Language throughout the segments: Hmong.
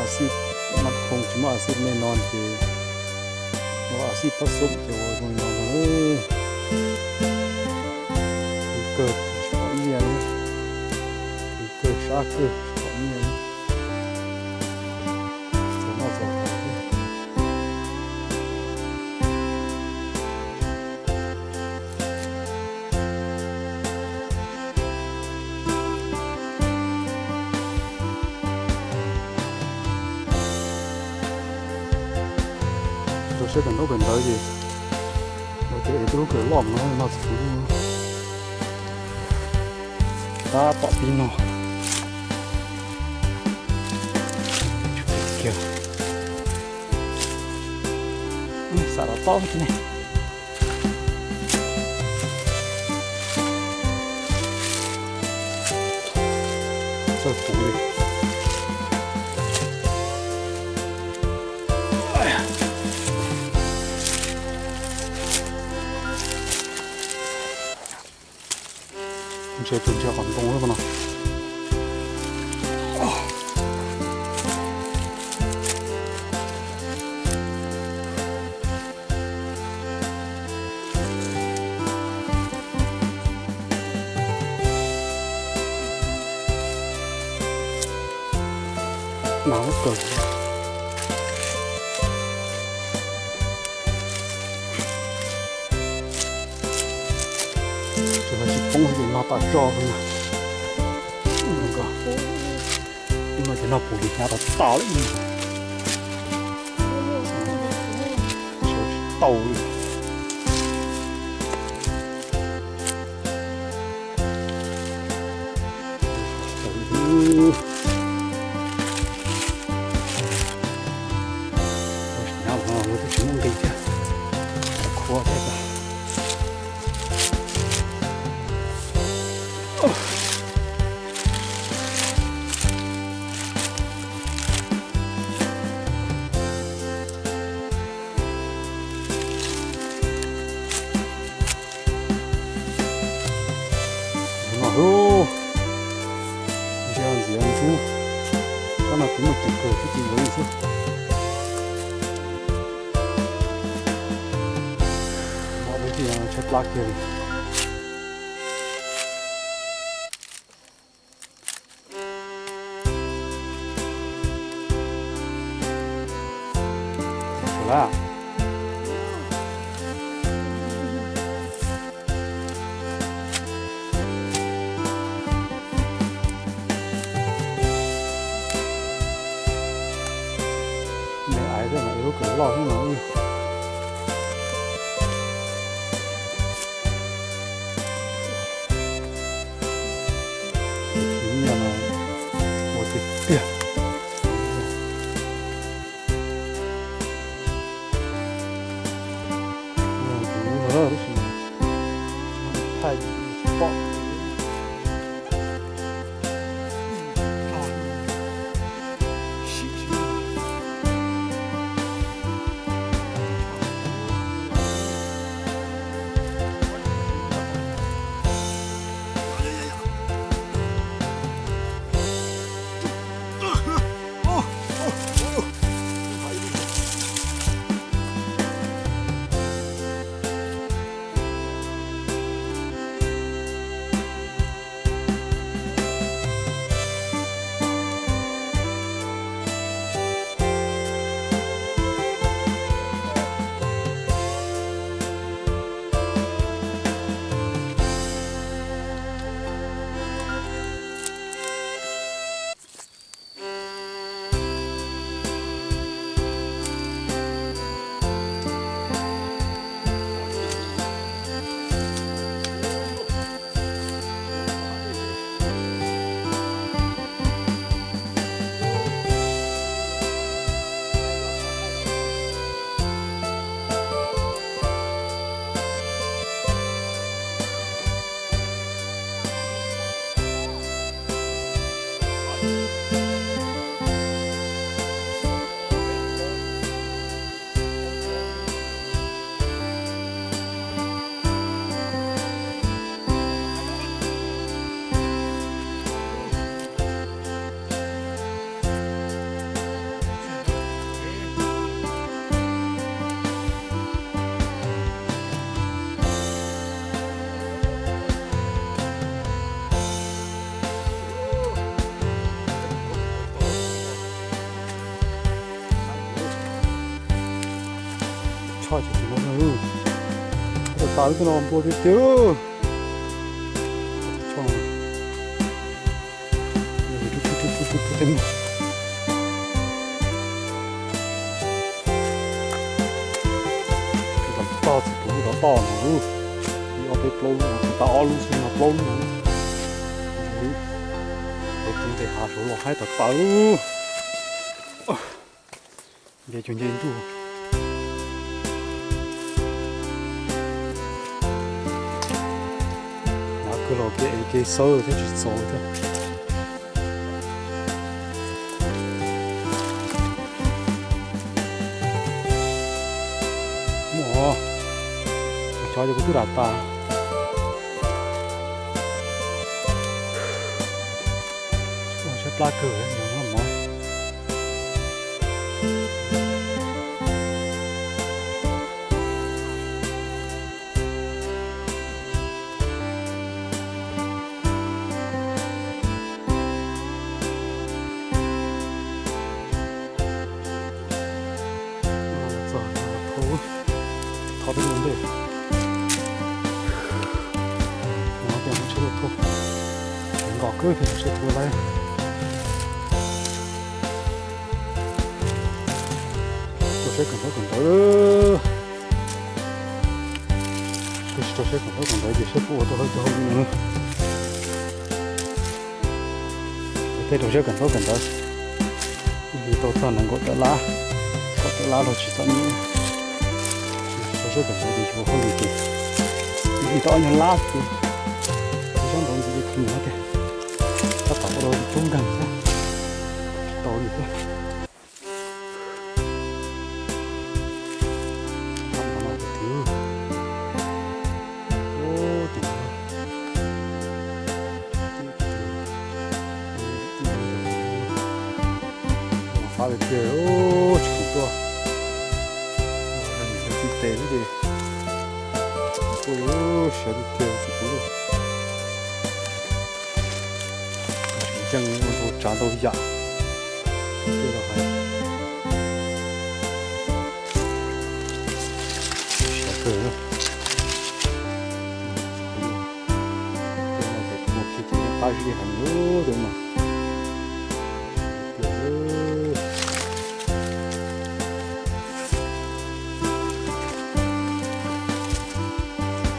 Xij mab khoom tsis muaj a xij nej no ces ua a xij pob xoom ces ua zoo li no no. Kawg tsis pom nyiaj li, kawg sab kawg tsis pom nyiaj li. Txog noj txog haus thiab. Rau siab kawm ntaub kawm ntawv ces ua tias es tub lub kawm loj no noj txiv kuv tab tom pib no. Kiag, xam los tob ne. Txawj puv li. Ntsia tus ntsia qhov ntoo lawm no. Nas lub kawg. Tsis poob ces no tas tso. Ub no ces noj puv li hnyav tas tas li. Tsis tau li. Hnyav no twb tsis muaj nqis thiab, khua thiab. Tus no ub, ntsia ntxiav ntub, kab no kuv muaj ceem kawg twb tsis yuav li xwb. Mov dib tij tshaib plab kiag li. Sawv daws, me aiv tej no lub kawm loj xwb no. Tus nyiaj no ua tiag tiag. Tus lub tab sis mas thaij tsis pom. Koj tsis tus no, tas lub tej no nplua tiag tiag. Toj txiv kuv lub toj no, ib ob peb plaub lub, tsis tas ob lub xwb no, plaub lub. Peb tub nte hav saud los haib tas tas. Nce cov nce ntuj. Hnyav kawg los kev ev kev xawb thiab tsis txaus thiab. Muaj, cov ces kuv twb lam tas. Tshaib plab kawg, mov. Txog thov peb ua ntej. Nov tias muab tsheb tuaj thauj, nkos kawg thiaj muab tsheb thauj laib. Tuaj saib kawm ntaub kawm ntawv. Twb tsis tau saib kawm ntaub kawm ntawv ces saib puas ua tau hauj cov hauj lwm no. Tej rau saib kawm ntaub kawm ntawv, ib hlis tau txog nees nkaum tawm lab, kaum tawm lab los tsis txom nyem. Rau saib kawm ntawv ces yuav hauj lwm ces ib hlis tau ob nyuag lab xwb. Ib sab nraud ntxiv ces khuv no tiag, tab tom ua rau coob nkeeg xwb, tsis tau li thiab. Fab tiag tiag, tsis khoom tuaj. Txij tes xwb ces tuaj siav tiag tiag txiv kuv lauj. Tseem ceeb ua ntau tsav ntau yam. Tej no hais siav kawg na. Tej no ces tus muaj kiag ces yeej qab zib heev lub tej no. Tiag,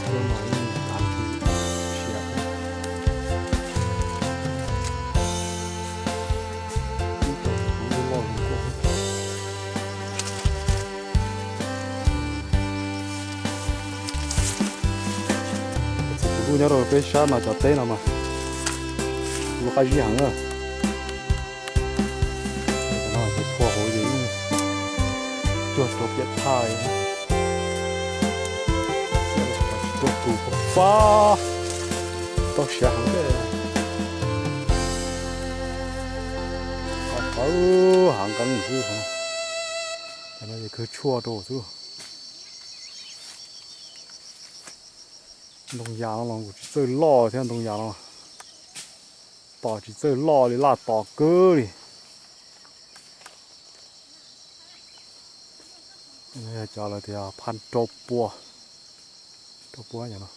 tej no yeej tav siav. Ib tug kuv loj loj zoo nkauj. Txiv kuv lub nyob rau peb sab no cov teb no mas kuv qab zib heev na. Cov no ces phua hauv ces cuag rau piam thaj li. Tuaj tus fab, tau siav heev thiab. Qhov qhawv hav nqeeb xwb. Cov no ces kawg tshuaj rau xwb. Ntoo yas no los kuj tsis txawj loj thiab, ntoo yas no tos tsis txawj loj li, laj tos kawg li. Yog cov lawv tias phaj rau pua, rau pua no.